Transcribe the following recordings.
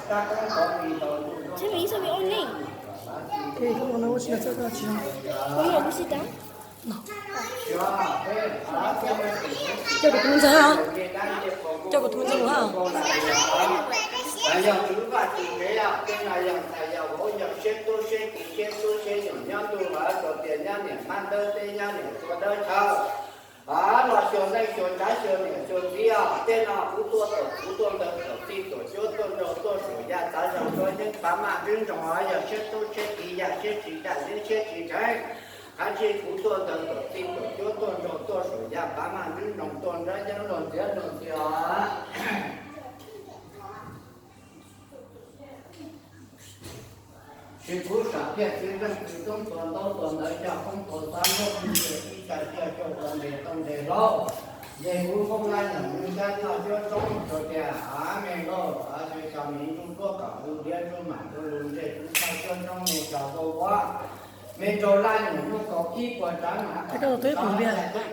Tell me, you tell me all name. Ej, koj ua no ua tsis tau, koj tsis tau. Ua no ua tsis tau? No. Coj kuv tus me ntxawg ha. Coj kuv tus me ntxawg mus ha. Yog Tswv Vaj Tswv Kev, yog Ntxhais yog Vauv, yog Siab Tub Siab Kiv, Siab Tub Siab Yoog, nyob ntuj los rau tias nyab niam hmab dawb teb, nyab niam tsua dawb chaw. Los xyuas neej xyuas tsav xyuas niam xyuas txiv os, tej no kuv tuaj tawm kuv tuaj ntawd tawm txij tuaj cuab tuaj nraug tuaj saum yaj txav zog tuaj yeeb pav maj ntswb ntsoog os, yog Siab Tub Siab Kiv, yog Siab Tsis Daj Yeeb Siab Tsis Dheev. Qab ntsib kuv tuaj ntawd tawm txij tuaj cuab tuaj nraug tuaj saum yaj pav maj ntswb ntsoog tuaj nrab yeeb luag ntxiav luag ntxias os. Tsis kuv sam thiaj txiv zeej txiv tub tuag ntaub tuag ntawv coj koob tuag xav muab kuv ntxias ib tsa cia coj ua ntes tau ntes hlau. Ces kuv Hmoob Lab Nyoog Hmoob Cab Noj Cuab Tsoob tsuas tias av me lauj, av xyov xyov miv ntsuj duab kom lub diab ntsub mam ntsub lub ntsej tub thawj cuab tsoob me tsaug vau vab, me tsaug laj nyoog hnub kaum ib puas tsav mam kom tub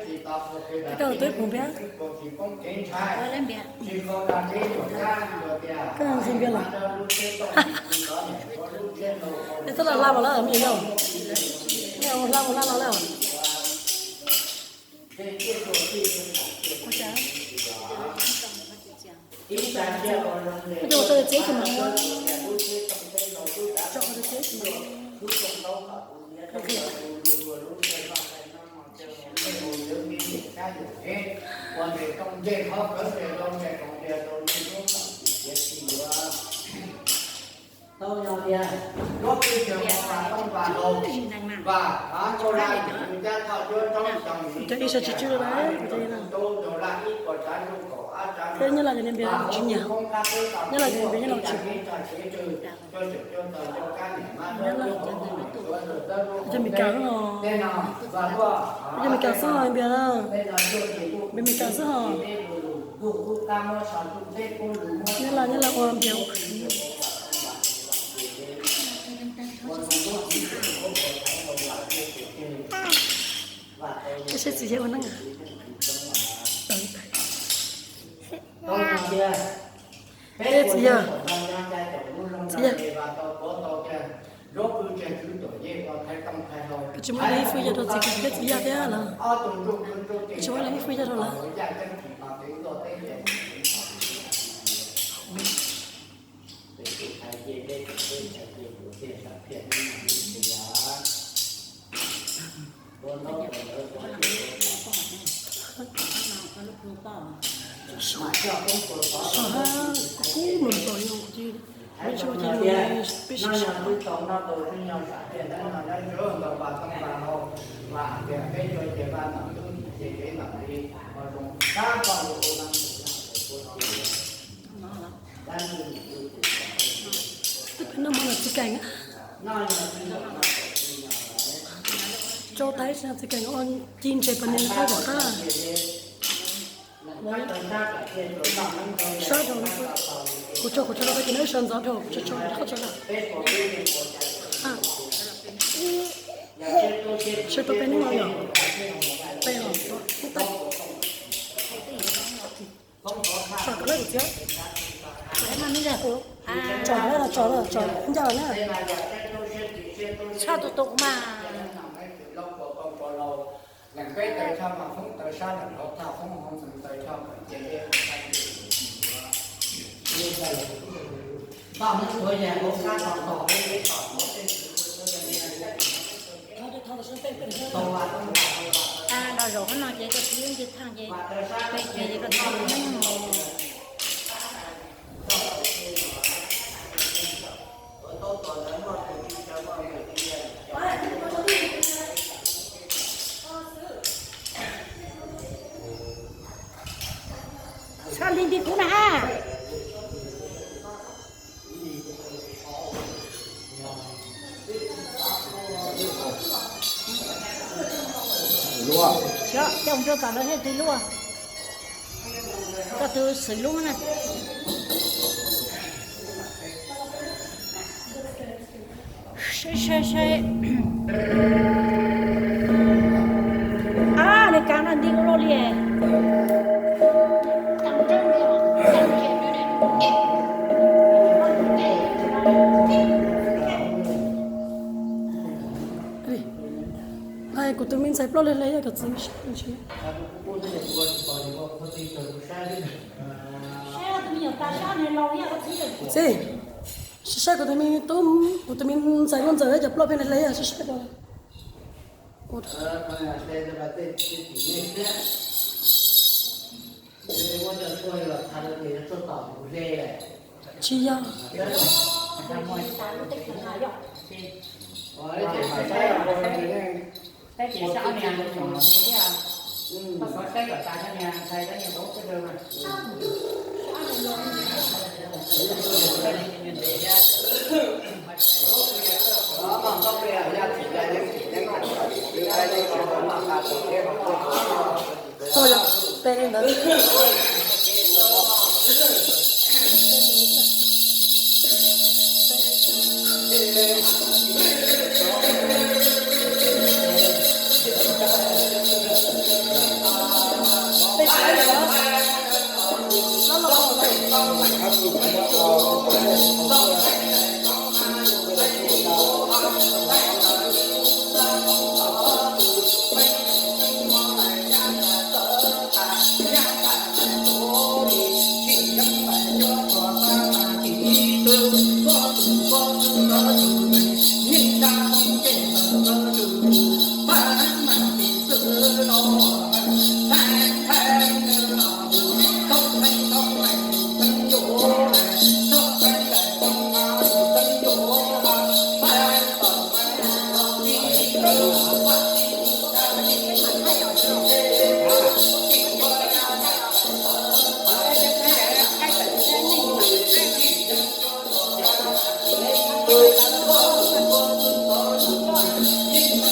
tsis tau ua ke das tib tub tsis poob kev ntshai. Tsis kho dag teb nyuam cab tsuas tias av me lub tsheb toj lub tsheb ntau. Es txhob la laj mas lawm me nyuam yaus. Nej ua hla ua laj los lawm. Ua cas ua tau txiav tsis mas ua, tso txiav tsis. Cov ib sab tsis tsw lawm, thiab nyob los cov niag npias tsis nyiam, nyob los cov niag npias nyob los tsis npias. Nyob los cov Meskas xwb os, cov Meskas xwb os npias na, npias Meskas xwb os. Nyob los nyob los ua npias. Seb txiv yawg ua neej. Seb txiv yawg, txiv yawg, koj tsis muab ib fwj yawg rau txiv, txiv yawg thiab los? Koj tsis muab ib fwj yawg rau los? Sov hab kuv kub mus tos yog kuv tis, peb sib sib. Twb peb noj mov los txiv Kees. Tsau tais txiv Kees ua ci ntses pas nis rau tom qab. Sab rau, kuv tso kuv tso rau koj ces neb sawv ntxov dhau, kuv tso tso qhov tso rau. Sawv tau peb hnub no yom? Peb os, ib tag. Tsom kom lawm txiv. Tsom lawm, tsom lawm, tsom ncaj na. Tshaj tus tus mas. Noj zaum qhov no ces koj txiv yeej nce thaj ces pem ces koj txiv yeej. Sab nti nti kuv na. Luaj. Xyov, coj mus rau tom lawv thiaj twg luaj. Koj tus xwm lub na. Saib saib saib. Ab, nws kav no nti ua luaj li. Kuv tus me ntxhais ploj hle hle yog koj txiv. Txiv, saib saib kuv tus me tub, kuv tus me ntxhais Nkauj Ntxawm cov ploj pheej hle hle yog saib saib ko. Tsis yog. Tuaj yog pe li ntawd.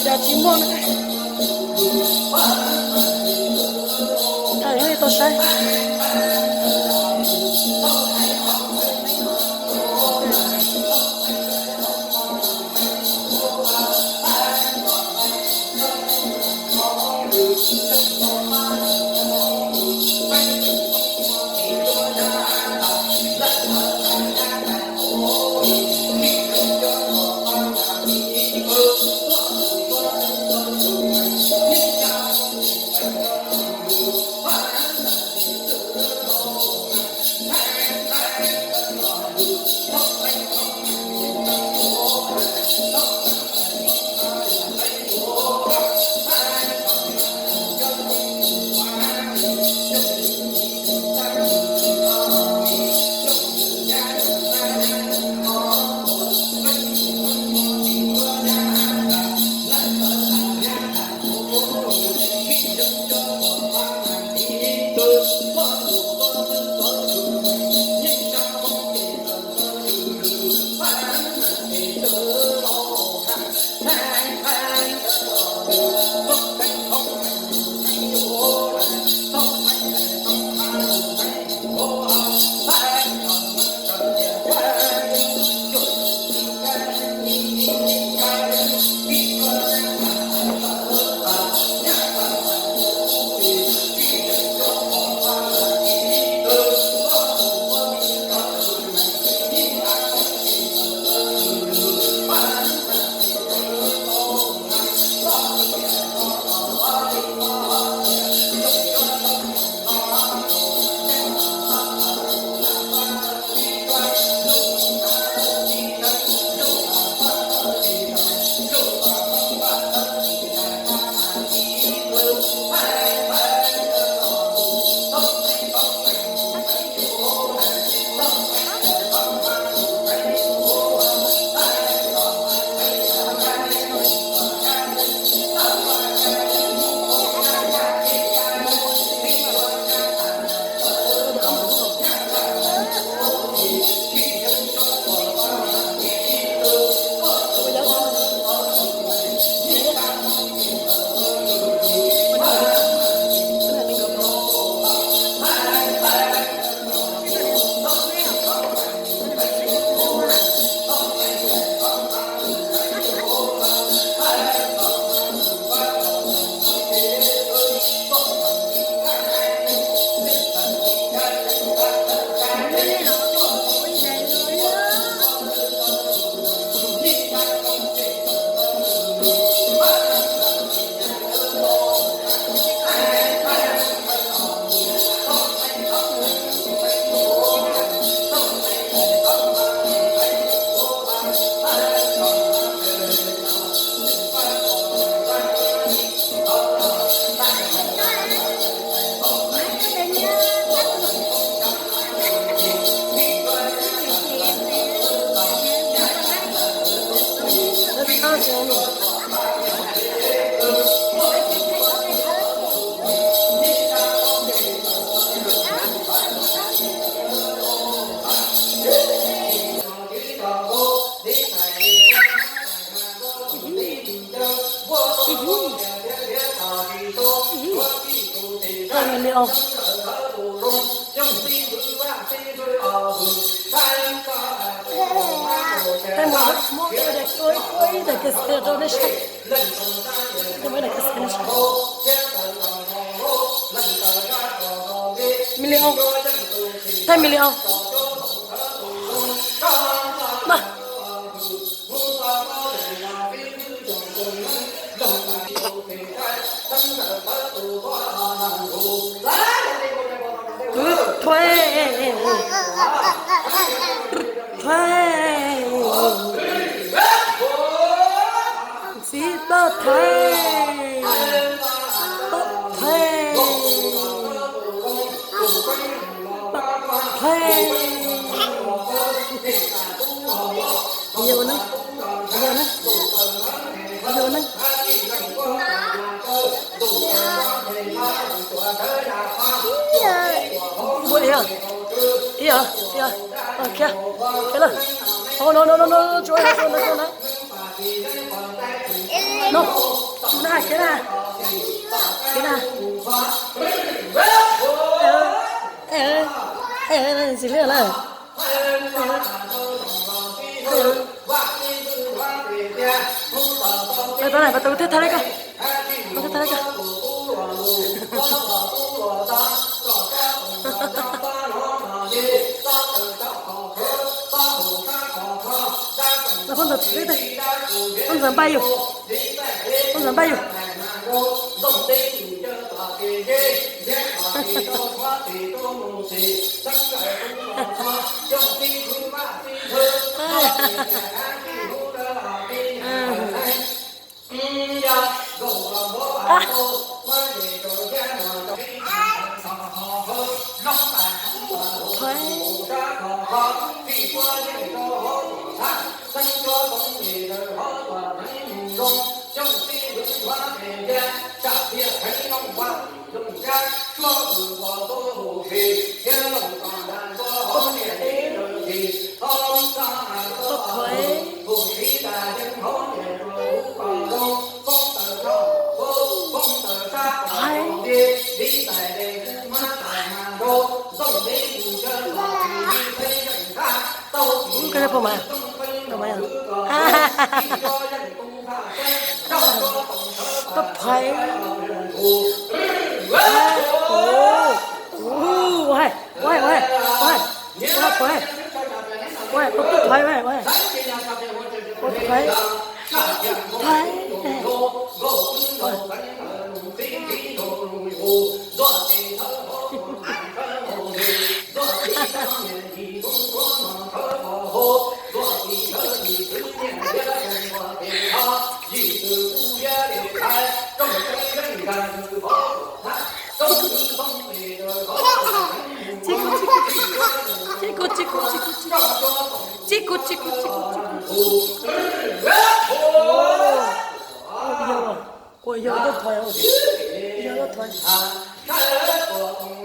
Cas tsis muaj na. Thaum yog tau saib. Tag li os. Tag mus muab ib daim, ua ib daim cassette rau nej saib. Muab ib daim cassette nej saib. Million. Tag million. Thuê, thuê, xib toj thuê, toj thuê, toj thuê. Yog ne, yog ne, yog ne. Ua ib, ib, ib, khiav, khiav lawm. No, no, no, no, no, tsuav no, tsuav no, tsuav no. No, tsuav na, khiav na, khiav na. Tsis liaj lawm. Tau na, pas tau thiaj thaij li koj, tau thiaj thaij li koj. Phooj ywg, phooj ywg npaj yus, phooj ywg npaj yus. Ui, cái này phô mày à? Phô mày à? À. Tao phải. Ui, ui, ui, ui, ui, ui, ui, ui, tao phải, ui, ui. Ui, tao phải. Tao phải. Chik, chik, chik, chik, chik, chik, chik, chik, chik, chik, chik, chik. Ua yog, ua yog tau thaiv, yog tau thaiv. Tao thaiv, tao thaiv.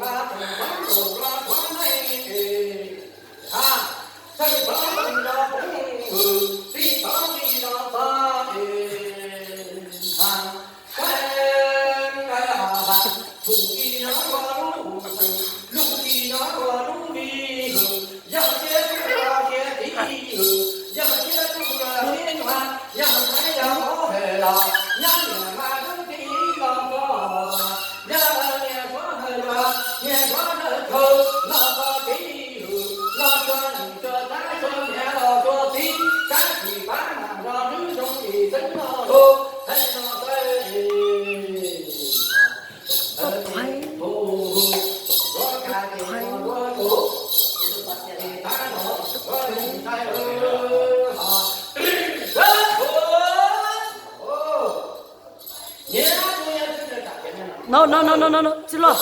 No, no, no, no, no, tsis los.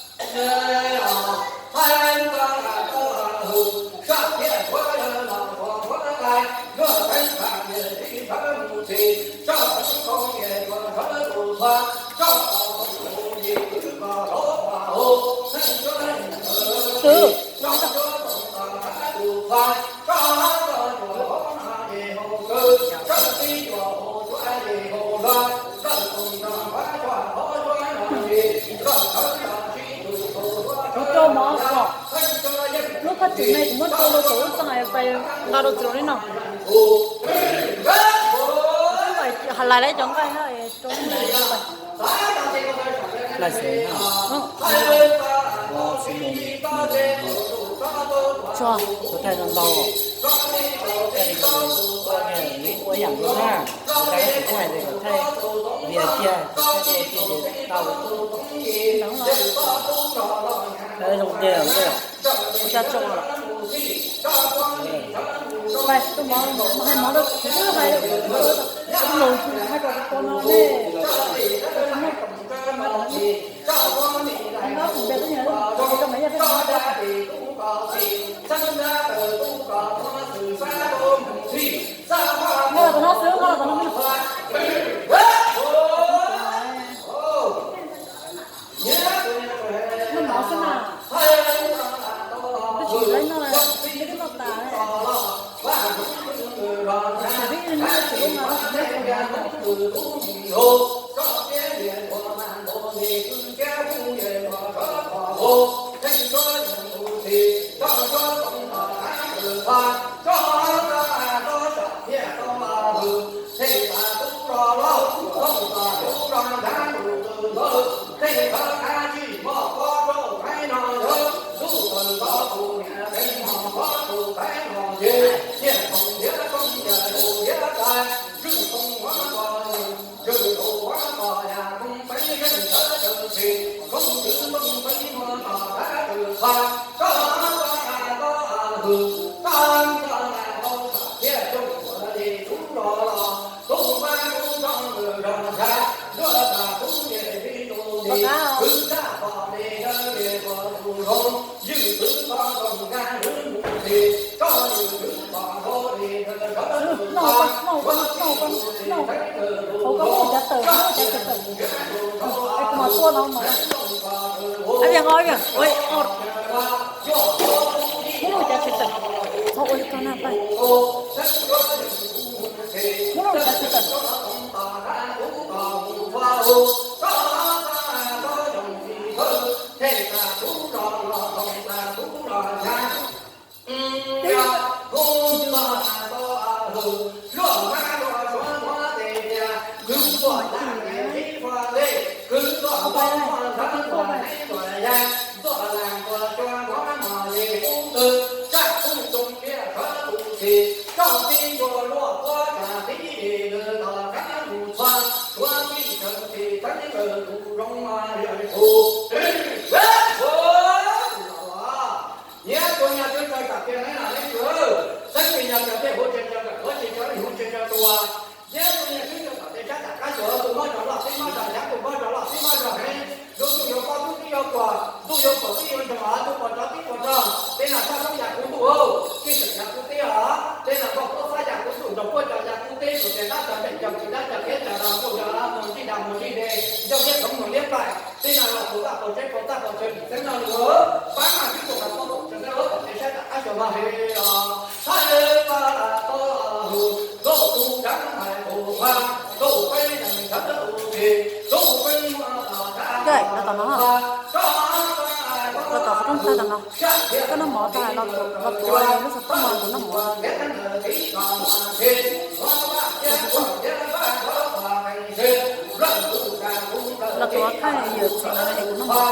Tus Rau mov kom lub phab tsuv ne kuv muab rau rau saum lub txaj pais nqa rau txiv los li no. Hais lais lawv cov nqaij rau lub. Lais xeev. Tso, kuv thaij ntau ntau, thaij li ua yam nkaus na, kuv thaij kuv kuj hais tias kom thaij vias kiag, kom thaij ua kiag ces tau. Thaij zoo tiag. Ua cas tso lawm? Hais mov, hais mov rau kuv, kuv los hais kom kuv no ne. Noj mov xwb mas, twb tsis laib noj, twb noj tas. Ua, muab lub cas tsis tawm, txhob ua li ko na paj. Muab lub cas tsis tawm. Nyias tus nyuag tsev txawj tam tiag neeb na leej twg, xeeb tsis nyog cov tej huv tsev tsev kawm huv tsis cov huv tsev tsev tua. Nyias tus nyuag tsev txawj tam tias sab tam qab xyuas tus mob zog loj tib mob zog hnyav, tus mob zog loj tib mob zog heev, lub ntuj yuav pob tib yuav kuam, ntuj yuav pom tib yuav ntsoog, tus pom tsov tib pom rog, tej no sab roob ya kuv ntuj, tij txawm ya kuv teb os, tej no nkauj pob xab ya kuv ntuj, nrog puab cov ya kuv teb, tus tias dab cov nteem cog tsis dab cov qhiab cog dag ntuj, yog mus ntsij dag mus ntsij de, yog liab toov mus liab plaim, tej no los puas txaj puas tsheb puas txaj puas tsheb tsis xeeb no lus, pab mas twb tus qhov pob tseem teb, ua kom tej sab tam qab xyuas mas heev os. Hab pa to hu, nkauj tus dab hais tus pha, nkauj peb neeg thawv tus tsis, nkauj peb muaj tom dab tom no, tom qhov rooj tag tom no, koj noj mov tag los tuav lub xov tooj no kuv noj mov. Los tuav thaij yawm txiv no es kuv noj mov.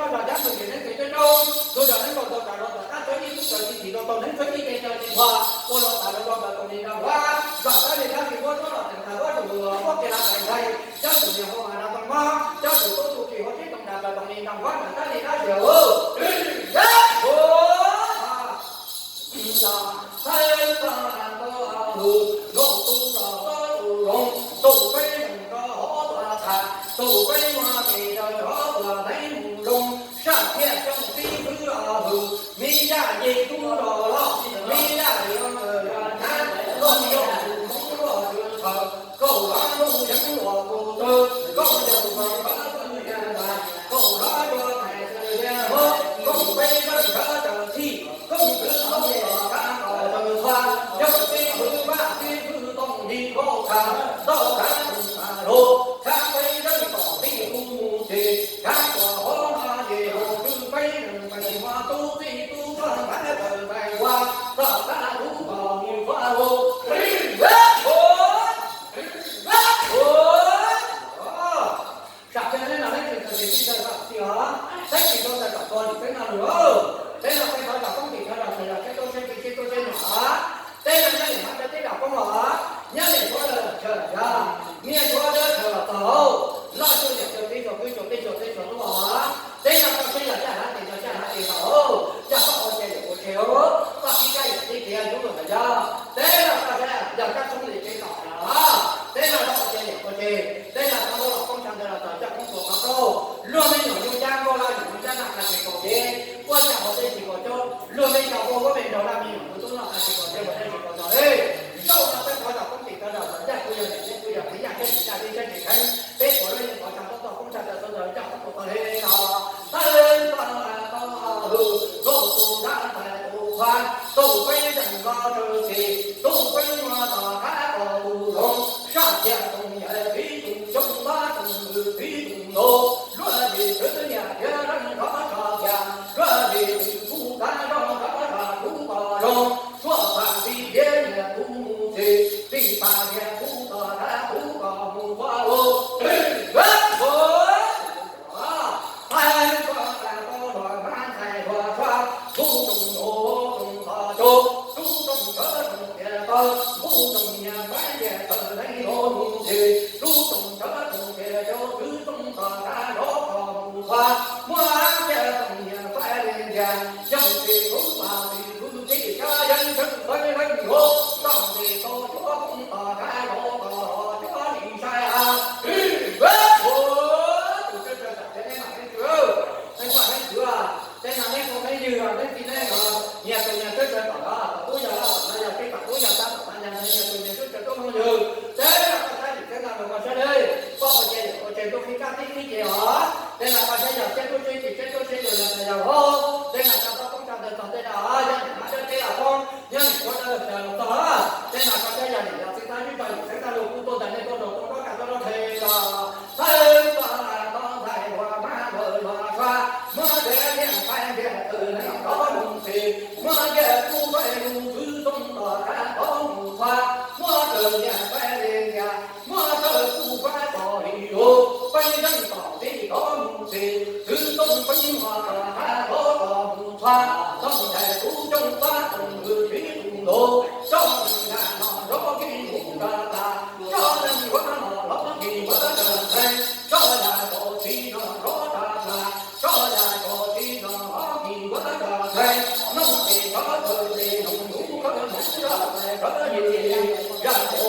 noj zog cab tus niam neeb txiv coob coob, tus zog neeb nkaus tau tas rau tom qab txawb ib tub txawv tsis tim rau tau neeb txawb ib ke cov tsis thuam ua los tas rau rau ntawm tus niam nrag huab zom tawb li dab tsis muab tsob los teem tas huab tus muab kiag las tais ntxhais cab tus niam hauv mas nrag too mob cab tus tub tus tsis hauv tib toom nrag plaws tus niam nrag huab zom tawb li dab tsis hu Thaib tag tau lus nkauj tus los txob tus zoo, tus peb neeg rau hauv tuas tham, tus peb muaj tes raws hauv tuas neeb mus zoo, saj thiaj coj tib xwb los lus, me yaj yej tub los loj, me yaj yej los hnyav, nkauj yog tus hmoob luaj tshwm tawm, nkauj hlob nuj yeeb luaj tus tawg, nkauj yog tus hmoob luaj txwj yaj ntas, nkauj hlob luaj tais txwj yaj hlob, nkauj peb zaj nkawd tawm txhij, nkauj twb tau los kab kom tawg txhua, yog tib hwj vaj tib hwj tooj yig nkauj tham, tau kab tus tham lus, kab peb zaj tom tib tus mus ces, kab kom hov no ces hauv twb peb neeg pes muaj tub txij tub tuag nqaij tawm nqaij ua, tom qab tub kom mus txhua lus. Teb yog tau los koob tshaj ntawd los txog coj koob tua qhov rau luag me nyuam nyuj cab npauj laj nyuam nyuj cab nag qas tsis kaum cev, ua cas hauv tej tsis kaum cuaj luag me nyuam ua huab me nraug laj me nyuam tus tub noj qas tsis kaum cev ua tej tsis kaum cuaj li. Zaum no peb qhov tau koob tim tau los txog ncaj kuv yog niam thiab kuv yog txiv yaj thiab tsis yaj tib tsheb tsis kheev, peb puav leej yeej qhov tshaj toob toj koob tshaj tawm txog ntawd coj koob tua tau li no. Tawb toj toj hwm, tus tus dab ntxhais tus qhuav, tus peb zeej nco tsawv txim, tus peb muaj tom qab kom tus zoo, saj thiaj toom yawm txiv tus xyoo, pab toom hwm txiv tus ntu, luaj li twv niam thiab leej nrov tso thiaj, luaj li twv kuj kav zoo nrov tso kuv kom zoo, suab pam txiv thiab niam kuv mus txim, txiv pam niam kuv tom qab kuv kom mus txog lus. Thaib koj tas koj los mas ntxhais hluas tshua, kuv toom ntu toom txhos tsuj, kuv toom tsawv toom tias tau, kuv toom niam faib tias tawm neeg los mus txim, kuv toom tsawv toom tias tau, kuv toom tom qab zov kom mus txhua, muab kiag toom niam faib li ntiag, yog tsis kuv mas tsis kuv txij kav yeeb tseeb faib leej hluas, tau tsis tau cuab toom tom qab zov kom los cuab li sai a. Tus tswv tsawg tom thiab nej mam teb tswv, nej poj nej kwv, tej no nej phooj nej ywg, nej txiv nej, nyias tus nyias tswv tsawg tom no, tom tub yog, tom no yog peb tom tub yog, tab tom no yog nyias tus nyias tswv tsawg tuaj mus ywg, teb yog koj saib yim txheeb no los koj saib li, koj ua ces ua ces ntuj qhib kab tib qhib ces os, tej no koj saib yog siab tub siab cis siab tub siab yus yog yog hauv, tej no koj txhob koob tsa ntawd txog tej no, yog niam hmab dawb teb los poob, nyob niam huab dawb los txog, tej no koj saib yog niam yog txiv tab yim txheeb no los kuj tuaj ntawm nej tuaj nraum toj nraub kab tuaj nraub qhe los, thaib toj toj ntxhais hluas mas lawm los tshua, muab kiag niam faib ntiag tawm neeg rov mus txim, muab kiag kuj faib lus txwv toom tom qab rov mus txhua, muab raws niam faib li ntiag, muab raws kuj faib tom li lus, peb zeej tom tib rov mus txim, txwv toom peb muab tom qab rov kom mus txhua, toom nthaim kuv coob pab toom hwm txiv tus ntu, tso neeg nram no rov kis mus rau tas, tso neeg nram no rov kis mus rau ntxhais, tso yam tso txiv no rov rau tas, tso yam tso txiv no rov kis mus rau ntxhais, noog ces rov tawm ces noog mus rau mus rau tais rov yim, yam tso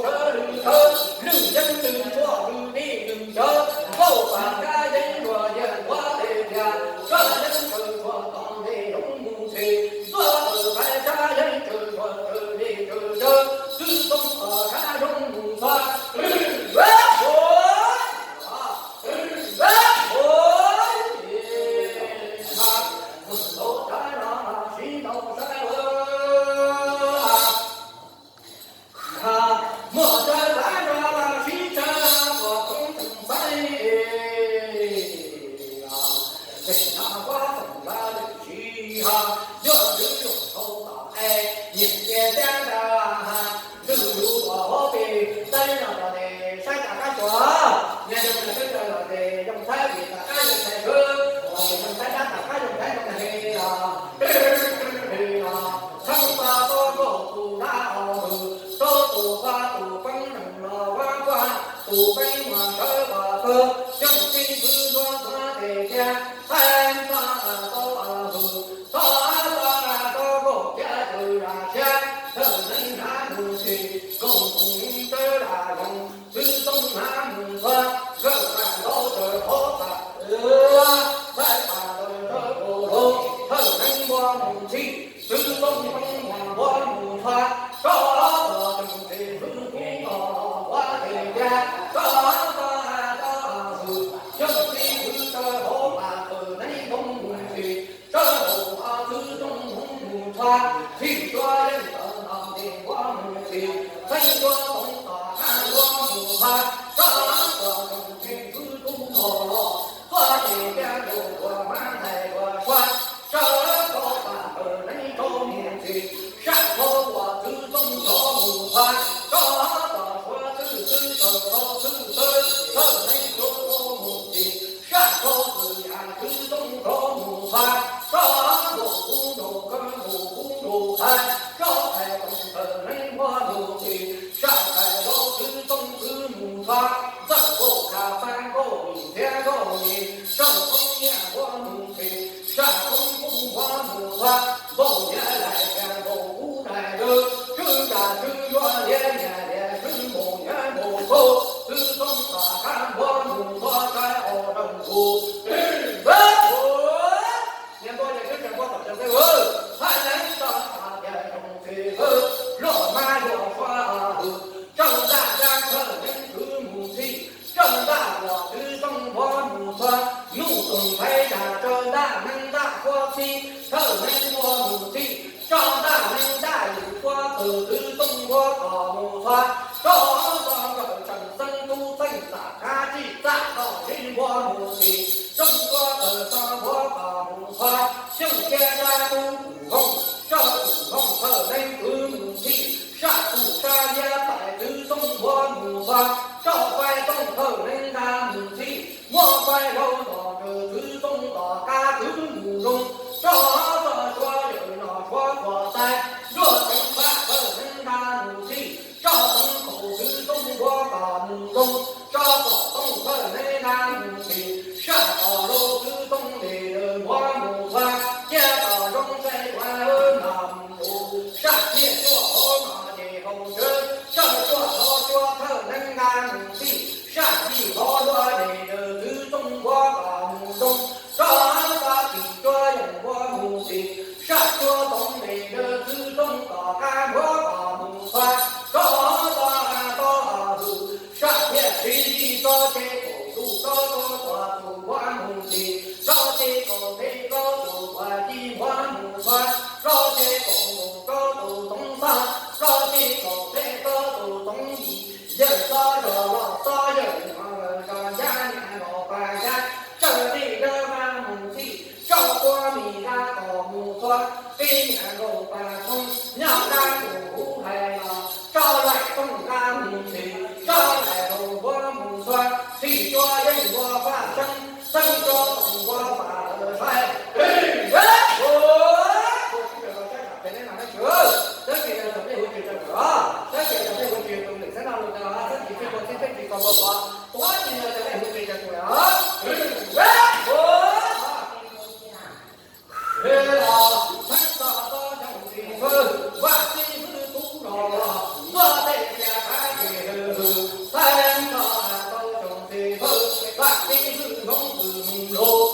sawv lwm sawv, lwm yeeb lwm tshuaj lwm dib lwm cawv, nkauj pam kab yeeb luag yeej tuav tes tias, kab yeeb tsawv tshuaj tom ntej zoo mus txhim, tuav tawm tais kab yeeb tsawv tshuaj tsawv dib tsawv cawv, txwv toom tom qab zoo mus txhua. Muaj tsav tav no los sib tau saib, muaj tsav tav no los sib tau kom tau tseem saib. Tes no kuab toom lawv lwm sij hawm, yog lwm yog tau tom es nyiam cia tiab ntawd, lwm yus uas hauv pes teb no los tes saib tas qab tsuas, nyias zoo nyias saib tas los tes zoo saib vim tas qab zoo saib khwb, los tes zoo saib dab tas qab zoo saib zoo he los, he los, txheeb pab tau nkaus tus dab os hwm, tau tus pab tus peeb neeg los vaj kuaj, tus peeb muag sawv ua pawg, xyoo tib ntxwv luag tuav tes tias, thaib toj tau hwm, toj toj tau nkaus kiag tus zam siab, thawj neeg hnav mus txhim, koom mus tsawv lam loos, txwv toom hnav mus txhua, nkawd pam ntaub tawm hauv pam, thaib pam tawm tsawv kaum hlob, thawj neeg npua mus txhim, txwv toom poob muag npua mus txhua, tso toj tseem txhim hwm kuv nkaus los npua tes tias, tso toj toj hwm, xyoo tib ntxwv tsawv hauv pam thawj neeg npua mus txhim, tsawv hauv pam txwv toom hwm mus txhua, txhim tsua yeej tawm ntom tes npua mus txhim, txheeb tsua toom tom qab npua mus txhua, tso toj tseem txhim hwm kuv nkaus los, tuav tes tias nkaus tuaj mas ntxhais hluas tshua, sawv tau pam thawj neeg rov mus txhim, saj khau uas txwv toom rov mus txhua, tso toj suav txwv txwv sawv tau txwv txwv, thawj neeg rov mus txhim, saj khau txwv yam txwv toom rov mus txhua, tso nkaus kuv nraug kawg nkaus kuv nraug ntxhais, tso tais toom thawj neeg npua mus txhim, saj tais laus txwv toom txwv mus txhua, txawj nkaus kha pab nkaus lim thiab nkaus lim, sawv txoob nyiaj npua mus txhim, saj txoob kub npua mus txhua, npaum nyias daim tias npaum kuv daim lawm, tswv zam tswv zuag liab nyias lias tswv npaum nyias npaum kub, txwv Txoob tom qab npua mus txhua sai os doo hu. Niag npua ces twb tseem npua tom tseem xwb, haj leeb tso tas tias zoo txiv hwb, luaj mab yuav suav hwb, tsawg ntaj dab thawj neeb kwv mus txhij, tsawg ntaj uas twv txoob npua mus txhua, nuj toog thaiv yam tsawg ntaj neeb ntaj suav txhij, thawj neeb npua mus txhij, tsawg ntaj neeb ntaj yus suav pwg twv txoob npua kom mus txhua, tsawg txo nkawm tseem xeeb tub txeej xam qab txij txaj txo zib npua mus txhij, txoob npua tawg txo npua kom mus txhua, xyooj thiab dab tub tus hooj, tsawg tus hooj thawj neeb kwv mus txhij, saj kuj sab liab pais twv txoob npua mus txhua, tsawg faib tooj thawj neeb ntaj mus txhij, muab faib laug tom kawg twv txoob tom qab kwv mus zoo, tsawg txo suav yawm no suav tuam tais, luaj teev faj thawj neeb ntaj mus txhij, tsawg teev kaum twv txoob npua kom mus zoo, tsawg kaum tooj thawj neeb ntaj mus txhij, saj tom laug twv txoob li lawv npua mus txhua, cia tom zoo sai tuav ntaj mus zus, saj thiaj cuaj hauv no ces hauv tswv, tsawg cuaj hauv suav thawj neeb ntaj mus txhij, saj yim hauv luaj li lawv twv txoob npua kom mus zoo, tsawg txo tim cuav yeej npua mus txhij, saj cuav toom li lawv twv txoob tom qab npua kom mus txhua, tsawg txo a to hwm, saj thiaj tsib yim tso ces kaum tus tso tso tuav tus npua mus txhij, tso ces kaum tes tso tus tuav ci npua mus txhua, tso ces kaum tus tso tus toom txog, tso ces kaum tes tso tus toom yim, yawm txo zos los txo yawm no, zos ncab niam laus pas ncab, tsawg li lawv ntaj mus txhij, tsawg tuav mis ntaj kom mus txhua, tib niam laus pas thooj nyob ntaj mus huv hais los, tsawg laim tooj ntaj mus txhij, tsawg laim laus npua mus txhua, txhij cuav yeej npua faj seeb, seeb cuav toom npua faj lawv sai. Sabab tis no cov peb hu tsis tau kuv os, sabab tis no cov peb hu tsis tau lwm xeeb no lus tau, sabab tis txij tua txhij txij tis tau npua tuav, tuav tis no cov peb hu tsis tau kuv os.